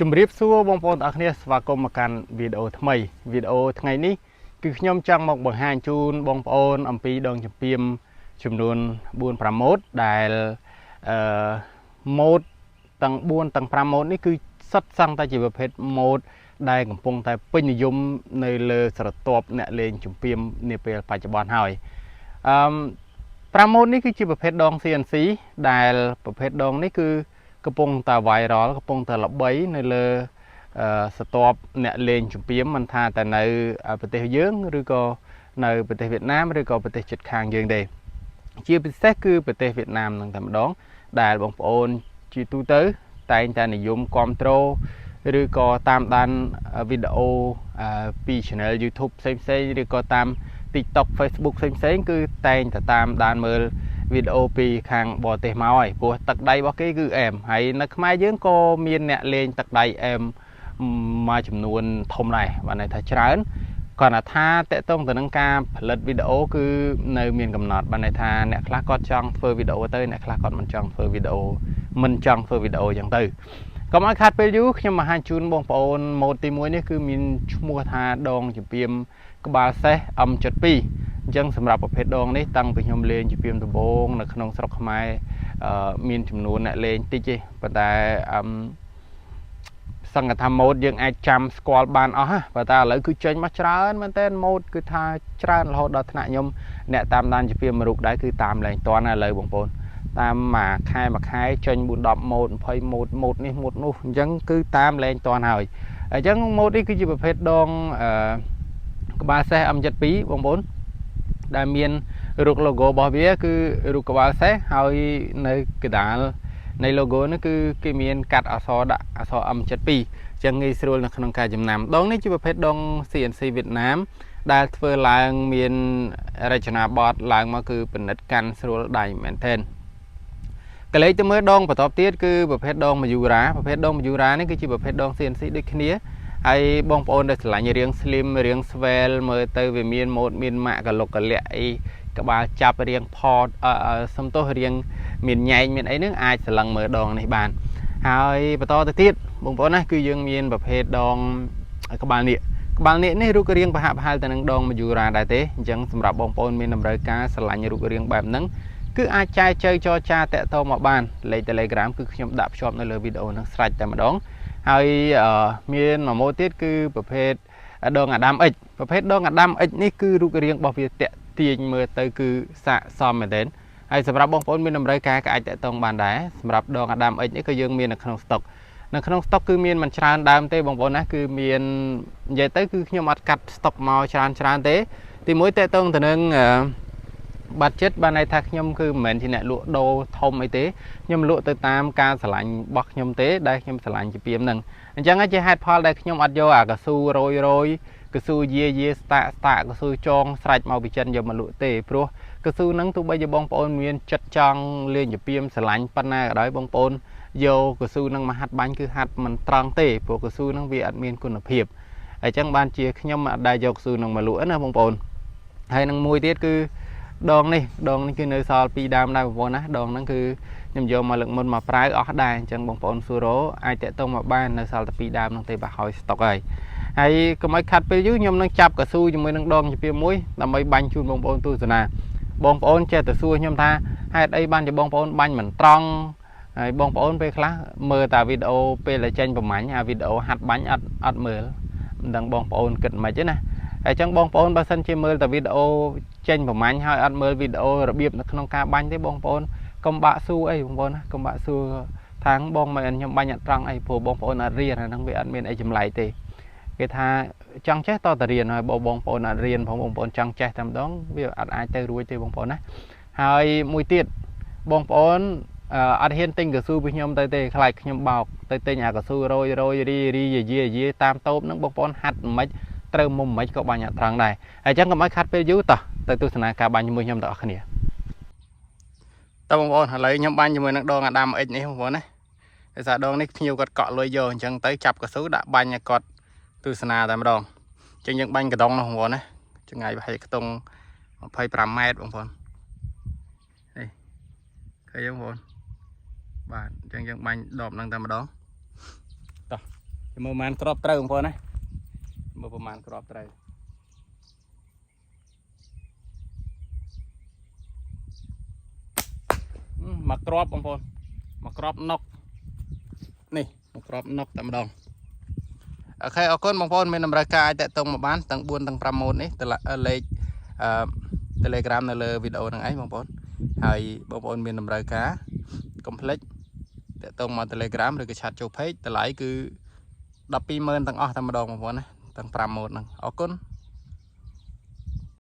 ជំរាបសួរបងប្អូនទាំងអស់គ្នាស្វាគមន៍មកកាន់វីដេអូថ្មីវីដេអូថ្ងៃនេះគឺខ្ញុំចង់មកបង្ហាញជូនបងប្អូនអំពីដងចម្ពាមចំនួន4 5ម៉ូតដែលអឺម៉ូតទាំង4ទាំង5ម៉ូតនេះគឺសុទ្ធសឹងតែជាប្រភេទម៉ូតដែលកំពុងតែពេញនិយមនៅលើស្រទាប់អ្នកលេងចម្ពាមនាពេលបច្ចុប្បន្នហើយអឺ5ម៉ូតនេះគឺជាប្រភេទដង CNC ដែលប្រភេទដងនេះគឺកំពុងតែ viral កំពុងតែល្បីនៅលើស្រទាប់អ្នកលេងចម្ពាមមិនថាតែនៅប្រទេសយើងឬក៏នៅប្រទេសវៀតណាមឬក៏ប្រទេសជិតខាងយើងទេជាពិសេសគឺប្រទេសវៀតណាមនឹងតែម្ដងដែលបងប្អូនជាទូទៅតែងតែនិយមគ្រប់គ្រងឬក៏តាមដានវីដេអូពី channel YouTube ផ្សេងៗឬក៏តាម TikTok Facebook ផ្សេងៗគឺតែងតែតាមដានមើលវីដេអូពីខាងបរទេសមកហើយព្រោះទឹកដៃរបស់គេគឺអែមហើយនៅខ្មែរយើងក៏មានអ្នកលេងទឹកដៃអែមមួយចំនួនធំដែរបានន័យថាច្រើនគ្រាន់តែថាទាក់ទងទៅនឹងការផលិតវីដេអូគឺនៅមានកំណត់បានន័យថាអ្នកខ្លះគាត់ចង់ធ្វើវីដេអូទៅអ្នកខ្លះគាត់មិនចង់ធ្វើវីដេអូមិនចង់ធ្វើវីដេអូអញ្ចឹងទៅកុំឲ្យខាតពេលយូរខ្ញុំមកហាញជូនបងប្អូនម៉ូតទី1នេះគឺមានឈ្មោះថាដងចម្ពាមក្បាលសេះ M72 អញ្ចឹងសម្រាប់ប្រភេទដងនេះតាំងពីខ្ញុំលេងចម្ពាមដំបូងនៅក្នុងស្រុកខ្មែរមានចំនួនអ្នកលេងតិចទេប៉ុន្តែអឺសង្កថាម៉ូតយើងអាចចាំស្គាល់បានអស់ប៉ុន្តែឥឡូវគឺចេញមកច្រើនមែនតើម៉ូតគឺថាច្រើនរហូតដល់ថ្នាក់ខ្ញុំអ្នកតាមដានចម្ពាមរូបដែរគឺតាមលែងតន់ឥឡូវបងប្អូនតាមមួយខែមួយខែចេញ4 10ម៉ូត20ម៉ូតម៉ូតនេះម៉ូតនោះអញ្ចឹងគឺតាមលែងតន់ហើយអញ្ចឹងម៉ូតនេះគឺជាប្រភេទដងអឺក្បាលសេះ M72 បងប្អូនដែលមានរូប logo របស់វាគឺរូបក្បាលសេះហើយនៅកណ្ដាលនៃ logo នេះគឺគេមានកាត់អក្សរដាក់អក្សរ M72 អញ្ចឹងងាយស្រួលនៅក្នុងការចំណាំដងនេះជាប្រភេទដង CNC វៀតណាមដែលធ្វើឡើងមានរចនាបថឡើងមកគឺពិនិត្យកាន់ស្រួលដៃមែនទែនកលេចទៅមើលដងបន្តទៀតគឺប្រភេទដង Miura ប្រភេទដង Miura នេះគឺជាប្រភេទដង CNC ដូចគ្នាហើយបងប្អូនដែលស្រឡាញ់រាង slim រាង swell មើលទៅវាមានម៉ូតមានម៉ាកកលុកកលៈអីក្បាលចាប់រាងផតសំទោសរាងមានញែងមានអីហ្នឹងអាចស្រឡឹងមើលដងនេះបានហើយបន្តទៅទៀតបងប្អូនណាគឺយើងមានប្រភេទដងក្បាលនេះក្បាលនេះនេះរូបរាងប្រហាក់ប្រហែលទៅនឹងដង Miura ដែរទេអញ្ចឹងសម្រាប់បងប្អូនមានតម្រូវការស្រឡាញ់រូបរាងបែបហ្នឹងគឺអាចចែកជើចរចាតាក់ទងមកបានលេខ Telegram គឺខ្ញុំដាក់ភ្ជាប់នៅលើវីដេអូហ្នឹងស្រេចតែម្ដងហើយមានមួយម៉ូតទៀតគឺប្រភេទដងអាដាម X ប្រភេទដងអាដាម X នេះគឺរូបរាងរបស់វាតាក់ទាញមើលទៅគឺស័កសមមែនទែនហើយសម្រាប់បងប្អូនមានតម្រូវការក៏អាចតាក់ទងបានដែរសម្រាប់ដងអាដាម X នេះក៏យើងមាននៅក្នុងស្តុកនៅក្នុងស្តុកគឺមានមិនច្រើនដើមទេបងប្អូនណាគឺមាននិយាយទៅគឺខ្ញុំអត់កាត់ស្តុកមកច្រើនច្រើនទេទីមួយតាក់ទងទៅនឹងបាត់ចិត្តបានន័យថាខ្ញុំគឺមិនមែនជាអ្នកលក់ដូរធំអីទេខ្ញុំលក់ទៅតាមការស្រឡាញ់របស់ខ្ញុំទេដែលខ្ញុំស្រឡាញ់ជាពីមហ្នឹងអញ្ចឹងជាហេតុផលដែលខ្ញុំអត់យកអាកស៊ូរយរយកស៊ូយាយាស្តាក់ស្តាក់កស៊ូចងស្រេចមកពីចិនយកមកលក់ទេព្រោះកស៊ូហ្នឹងទោះបីជាបងប្អូនមានចិត្តចង់លេងជាពីមស្រឡាញ់ប៉ុណ្ណាក៏ដោយបងប្អូនយកកស៊ូហ្នឹងមកហាត់បាញ់គឺហាត់មិនត្រង់ទេព្រោះកស៊ូហ្នឹងវាអត់មានគុណភាពអញ្ចឹងបានជាខ្ញុំអត់ដែលយកកស៊ូហ្នឹងមកលក់ណាបងប្អូនហើយនឹងមួយទៀតគឺដងនេះដងនេះគឺនៅសល់2ដើមដែរបងប្អូនណាដងហ្នឹងគឺខ្ញុំយកមកលើកមុនមកប្រើអស់ដែរអញ្ចឹងបងប្អូនស៊ូរ៉ូអាចតាក់ទងមកបាននៅសល់តែ2ដើមហ្នឹងទេបើហើយស្តុកហើយហើយកុំឲ្យខាត់ពេលយូរខ្ញុំនឹងចាប់កស៊ូជាមួយនឹងដងជាមួយដើម្បីបាញ់ជូនបងប្អូនទស្សនាបងប្អូនចេះតែសួរខ្ញុំថាហេតុអីបានជាបងប្អូនបាញ់មិនត្រង់ហើយបងប្អូនពេលខ្លះមើលតែវីដេអូពេលដែលចេញប្រមាញ់អាវីដេអូហាត់បាញ់អត់អត់មើលមិនដឹងបងប្អូនគិតមិនទេណាហើយចឹងបងប្អូនបើសិនជាមើលតែវីដេអូចេញប្រមាញ់ហើយអត់មើលវីដេអូរបៀបនៅក្នុងការបាញ់ទេបងប្អូនកុំបាក់សួរអីបងប្អូនណាកុំបាក់សួរថាងបងមិនខ្ញុំបាញ់អត់ត្រង់អីព្រោះបងប្អូនអត់រៀនអាហ្នឹងវាអត់មានអីចម្លែកទេគេថាចង់ចេះតតែរៀនហើយបងប្អូនអត់រៀនផងបងប្អូនចង់ចេះតែម្ដងវាអត់អាចទៅរួចទេបងប្អូនណាហើយមួយទៀតបងប្អូនអត់ហ៊ានទិញកស៊ូពីខ្ញុំទៅទេខ្លាចខ្ញុំបោកទៅទិញអាកស៊ូរយរយរីរីយាយាយាតាមតូបហ្នឹងបងប្អូនហាត់មិនត្រូវមុំមិនក៏បាញ់អត់ត្រង់ដែរហើយអញ្ចឹងកុំឲ្យខាត់ពេលយូរតោះទៅទស្សនាការបាញ់ជាមួយខ្ញុំទាំងអស់គ្នាតើបងប្អូនឥឡូវខ្ញុំបាញ់ជាមួយនឹងដងអាដាម X នេះបងប្អូនណាដោយសារដងនេះភ្ញៀវគាត់កក់លុយយកអញ្ចឹងទៅចាប់កស៊ូដាក់បាញ់ឲ្យគាត់ទស្សនាតែម្ដងអញ្ចឹងយើងបាញ់កដងនោះបងប្អូនណាចម្ងាយប្រហែលខ្ទង់25ម៉ែត្របងប្អូននេះឃើញទេបងប្អូនបាទអញ្ចឹងយើងបាញ់ដបហ្នឹងតែម្ដងតោះ មើលប្រហែលក្របត្រូវបងប្អូនណាមើលប្រហែលក្របត្រូវ មកក្របបងប្អូនមកក្របណុកនេះមកក្របណុកតែម្ដងអូខេអរគុណបងប្អូនមានតម្រូវការអាចតាក់ទងមកបានទាំង4ទាំង5ម៉ូតនេះតលេខអឺ Telegram នៅលើវីដេអូហ្នឹងឯងបងប្អូនហើយបងប្អូនមានតម្រូវការកុំភ្លេចតាក់ទងមក Telegram ឬក៏ឆាតចូល page តម្លៃគឺ120,000ទាំងអស់តែម្ដងបងប្អូនណាទាំង5ម៉ូតហ្នឹងអរគុណ។